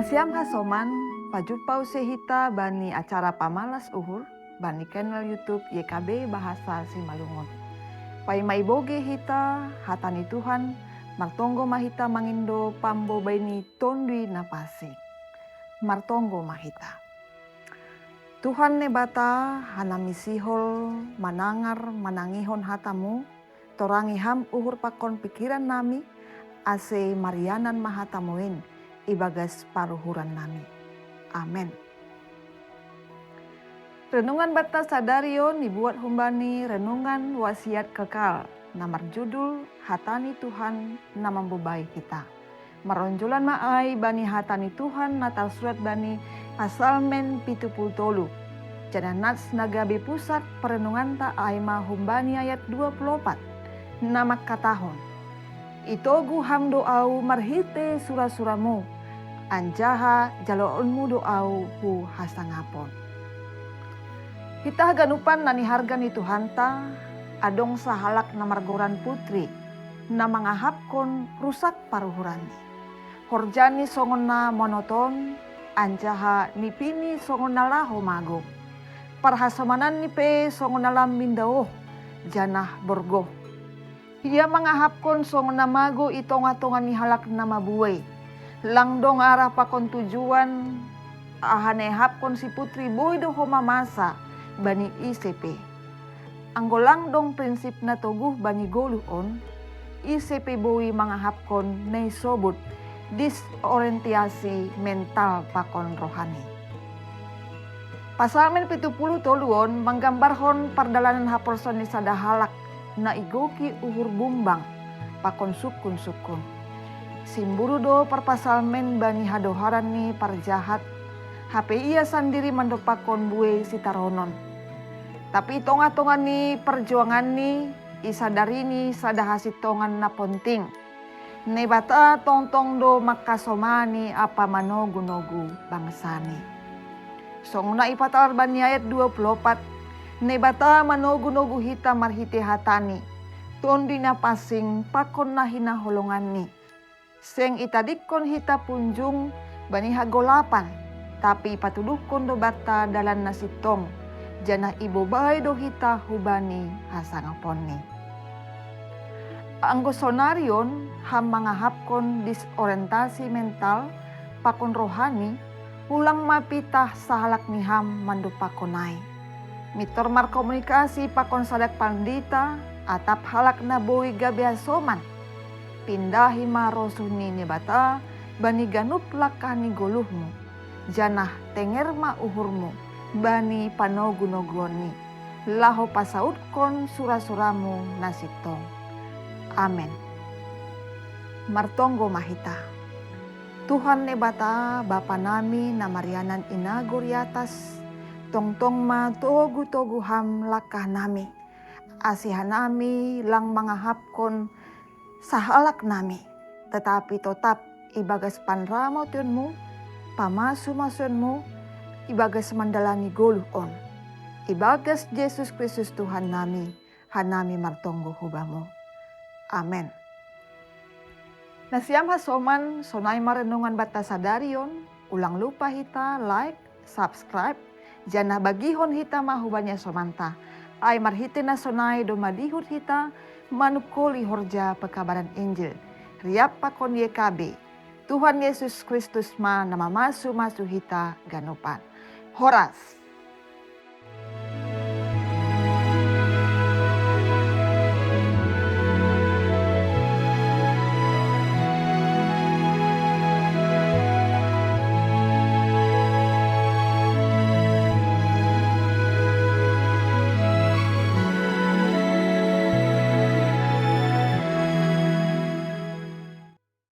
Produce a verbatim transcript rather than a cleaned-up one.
Siam hasoman, pajumpa use hita bani acara pamalas uhur, bani kanal YouTube Y K B Bahasa Simalungun. Pai maiboge hita hata ni Tuhan, martonggo ma hita mangindo pambobai ni Tonduy Napasi. Martonggo ma hita. Tuhan Naibata, hanami sihol manangar manangihon hatamu, torangi ham uhur pakon pikiran nami, ase marianan ma hatamuin ibagas paruhuran nami. Amen. Renungan banta sadari on nibuat humbani renungan wasiat kekal, na marjudul Hata ni Tuhan na mambobai hita. Maronjolan ma ai bani hata ni Tuhan na tarsurat bani Pasalmen pitu pulu tolu. Janah nas na gabe pusat perenunganta ai ma humbani ayat dua puluh opat, na mangkatahon: Itogu ham do au marhite sura-suramu, anjaha jaloonmu do au hu hasangapon. Hita haganupan na niharga ni Tuhanta, adong sahalak na margoran Putri, na mangahapkon rusak paruhuranni. Horjani songon na monoton, anjaha nipini songon na laho mago. Parhasomananni pe songon na lam mindaoh, janah borgoh. Ia mangahapkon songon na mago i tongah-tongah ni halak na mabuei. Lang dong arah pakon tujuan, aha na ihapkon si Putri boi do homa masa bani ise pe. Anggo lang dong prinsip na toguh bani goluh on, ise pe boi mangahapkon na isobut disorientasi mental pakon rohani. Pasalmen pitu pulu tolu on manggambarhon pardalanan haporseaon ni sada halak na igoki uhur bumbang pakon sungkun-sungkun. Simburu do parpasalmen bani hadoharan ni parjahat, hape ia sandiri mandompakkon buei sitaronon. Tapi i tongah-tongah ni parjuanganni, isadarini sada hasintongan na ponting. Naibata tongtong do mangkasomani ampa manogu-nogu bangsani. Songon na ipatalar bani ayat dua puluh opat, Naibata manogu-nogu hita marhite hatani, Tonduy Napansing pakon na hinaholonganni. Seng itadingkon hita punjung bani hagolapan, tapi ipatuduhkon do banta dalan na sintong, janah ibobai do hita hubani hasangaponni. Anggo sonari on ham mangahapkon disorientasi mental pakon rohani, ulang ma pitah sahalak ni ham mandompakkon ai. Mintor markomunikasi pakon sada pandita atap halak na boi gabe hasoman. Pindahi ma rosuh ni Naibata bani ganup langkah ni goluhmu, janah tenger ma uhurmu bani panogu-noguonni, laho pasautkon sura-suramu na sintong. Amen. Martonggo ma hita. Tuhan Naibata, Bapa nami na marianan i nagori atas, tongtong ma togu-togu ham langkah nami, ase hanami lang mangahapkon sahalak nami, tetapi totap ibagas panramotionmu, pamasu-masuonmu, ibagas mandalani goluh on. Ibagas Jesus Kristus Tuhan nami, hanami martonggo hu Bamu. Amen. Nasiam hasoman, sonai ma renungan banta sadari on, ulang lupa hita like, subscribe, janah bagihon hita ma hubani hasomanta. Ai marhite na sonai domma dihut hita manungkoli horja pekabaran Injil. Riap pakon Y K B. Tuhan Yesus Kristus ma na mamasu-masu hita ganupan. Horas.